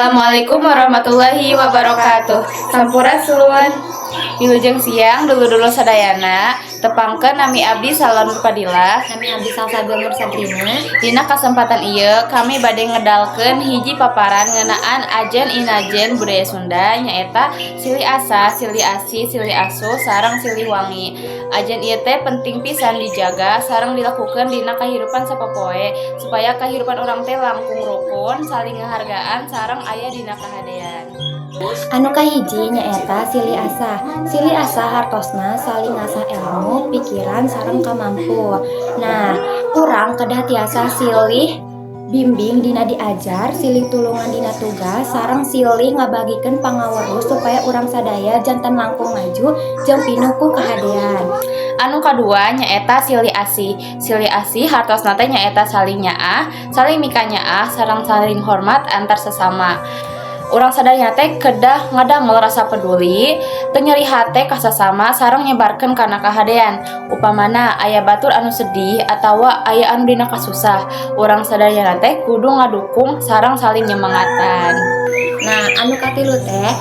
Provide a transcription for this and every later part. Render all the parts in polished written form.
Assalamualaikum warahmatullahi wabarakatuh. Sampurasun. Wilujeng siang dulur-dulur sadayana. Tepangkeun, nami abdi Salon Fadilah. Nami abdi Salsabil Nur Sabrina. Dina kasempatan ieu kami bade ngedalkeun hiji paparan ngeunaan ajen inajen budaya Sunda, nyaeta silih asah, silih asih, silih asuh, sareng silih wangi. Ajen ieu teh penting pisan dijaga sareng dilakukeun dina kahirupan sapopoe supaya kahirupan urang teh langkung rukun, saling ngahargaan, sareng aya dina kahadean. Anu kahiji nyaeta silih asah. Silih asah hartosna saling ngasah ilmu, pikiran, sareng kamampu. Nah, urang kedah tiasa silih bimbing dina diajar, silih tulungan dina tugas, sareng silih ngabagikeun pangaweruh supaya urang sadaya janten langkung maju jeung pinuh ku kahadean. Anu kadua nyaeta silih asih. Silih asih hartosna teh nyaeta saling nyaah, saling mikanyaah, sareng saling hormat antar sesama. Urang sadaya teh kedah ngadamel rasa peduli, teu nyeri hate ka sasama, sareng nyebarkeun kana kahadean. Upamana aya batur anu sedih atawa aya anu dina kasusah, urang sadayana teh kudu ngadukung sareng saling nyemangatan. Nah, anu katilu teh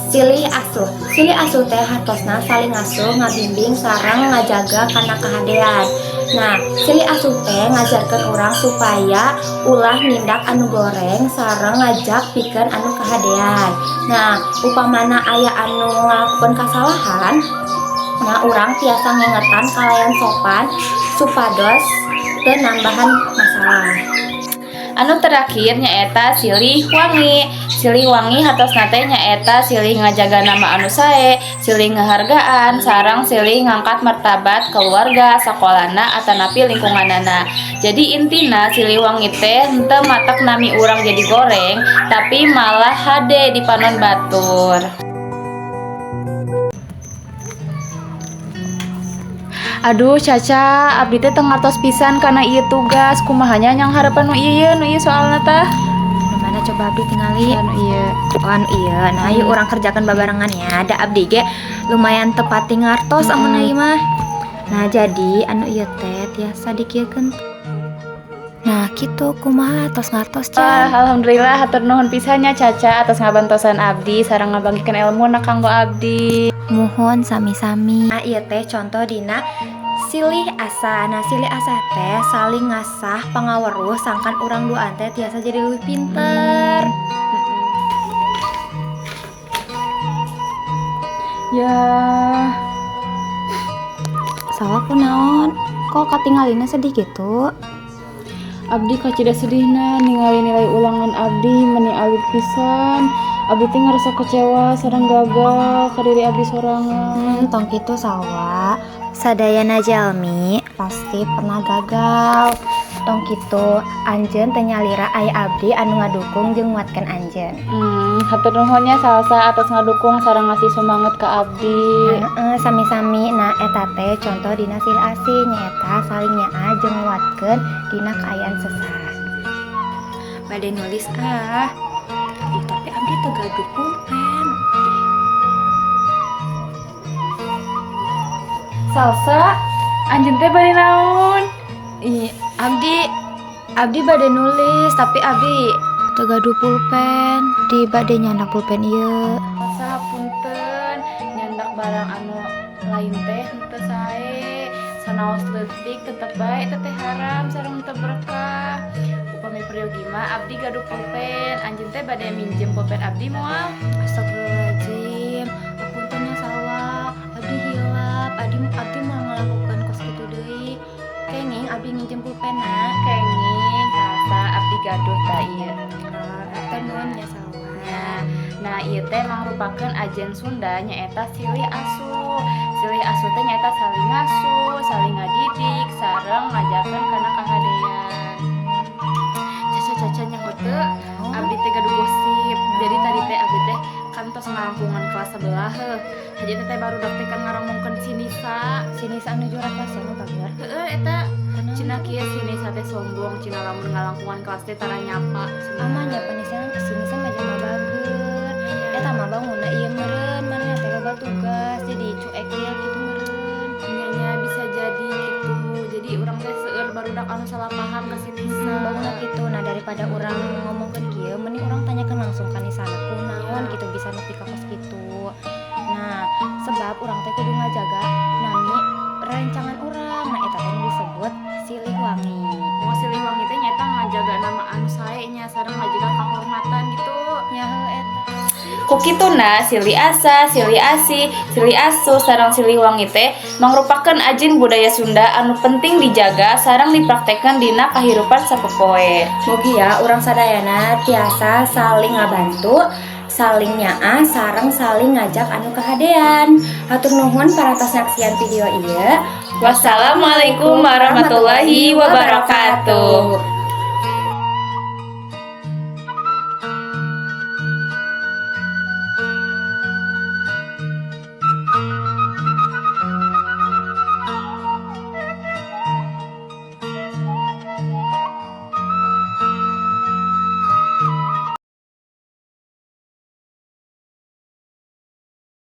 silih asuh. Silih asuh teh hartosna saling ngasuh, ngabimbing, sareng ngajaga kana kahadean. Nah, silih asuh teh ngajarkeun urang supaya ulah nindak anu goreng sareng ngajak pikeun anu kahadean. Nah, upamana aya anu ngalakukeun kasalahan, nah, urang tiasa ngingetan kalayan sopan supados teu nambahan masalah. Anu terakhir nyaeta silih wangi. Silih wangi hartosna teh nyaeta silih ngajaga nama anu sae, silih ngahargaan, sareng silih ngangkat martabat keluarga, sakolana, atanapi lingkunganana. Jadi intina silih wangi teh henteu matak nami urang jadi goreng, tapi malah hade di panon batur. Aduh, Caca, abdi teh teu ngartos pisan kana ieu tugas. Kumaha nya nyanghareupan nu ieu nu ieu soalna tah? Nu mana, coba abdi tingali. Anu ieu. Oh, anu ieu. Nah, ayo urang kerjakan babarengan ya. Da abdi ge lumayan teu pati ngartos amun ieu mah. Nah, jadi anu ieu teh tiasa dikieukeun. Nah, kitu, kumaha, tos ngartos Wah, can? Alhamdulillah, hatur nuhun pisan nya, Caca, atas ngabantosan abdi sareng ngabagikeun ilmu na kanggo abdi. Muhun, sami-sami. Nah, ieu teh contoh dina silih asah. Nah, silih asah teh saling ngasah pangaweruh sangkan urang duaan teh tiasa jadi leuwih pinter. Ya, Salah, kunaon? Kok katingalina sedih gitu? Abdi kacida sedihna ningali nilai ulangan abdi meni alit pisan. Abdi teh ngarasa kecewa sareng gagal ka diri abdi sorangan. Tong kitu, Salwa. Sadayana jalmi pasti pernah gagal. Tong kitu, anjeun teu nyalira, aya abdi anu ngadukung jeung nguatkeun anjeun. Hatur nuhun nya, Salsa, atas ngadukung sareng ngasih semangat ke abdi. Heeh, sami-sami. Nah, eta teh contoh dina silih asih, nyaeta saling nyaah jeung nguatkeun dina kaayaan sesah. Bade nulis ah. Ih, tapi abdi teu gaduh pulpen. Salsa, anjeun teh bade naon? Ih, abdi bade nulis, tapi abdi teu gaduh pulpen. Di bade nyandak pulpen ieu. Salsa, punten, nyandak barang anu lain teh henteu sae. Sanaos leutik tetep bae eta teh haram sareng teu berkah. Upami peryogi mah abdi gaduh pulpen. Anjeun teh bade minjem pulpen abdi moal? Astagfirullahaladzim. Apunten ya, Salwa. Abdi hilap. Abdi moal ngalakukeun kos kitu deui. Kenging abdi nginjem pulpenna? Kenging, Salsa, abdi gaduh tah ieu. Hatur nuhun ya, Salwa. Nah, ieu teh mangrupakeun ajen Sunda, nyaeta silih asuh. Silih asuh teh nyaeta saling ngasuh, saling ngadidik, sareng ngajarkeun kana kahadean. Caca, Caca, nyaho teu? Abdi teh gaduh gosip. Jadi tadi teh abdi teh kantos ngalangkungan kelas sebelah heuh. Jadi teh barudak teh kan ngaromongkeun si Nisa. Si Nisa anu juara kelas anu bager? Heeh, eta. Cenah kieu, si Nisa teh sombong, cenah lamun ngalangkungan kelas teh tara nyapa cenah. Amanya panisa si Nisa mah jelema bager. Eta mah bangunna ieu meureun, manehna teh loba tugas jadi cuek ya gitu meureun. Nya, bisa jadi gitu. Jadi urang teh seueur barudak Barudak anu salah paham ka si Nisa. Bangun gitu. Nah, daripada urang ngomongkeun kieu, mending urang tanyakan langsung ka Nisana kunaon gitu bisa nepi ka kos kitu. Nah, sebab urang teh kudu ngajaga nami rencangan urang. Nah, eta teh nu disebut silih wangi. Mau silih wangi teh nyaeta ngajaga nama anu sae nya, sareng ngajaga kehormatan gitu. Nya heuh, eta. Kukituna silih asah, silih asih, silih asuh, sareng silih wangi teh mangrupakeun ajin budaya Sunda anu penting dijaga sareng dipraktekkeun dina kahirupan sapopoe. Mugia urang sadayana tiasa saling ngabantu, saling nyaah, sareng saling ngajak anu kahadean. Hatur nuhun parantos nyaksian video ieu. Wassalamualaikum warahmatullahi wabarakatuh.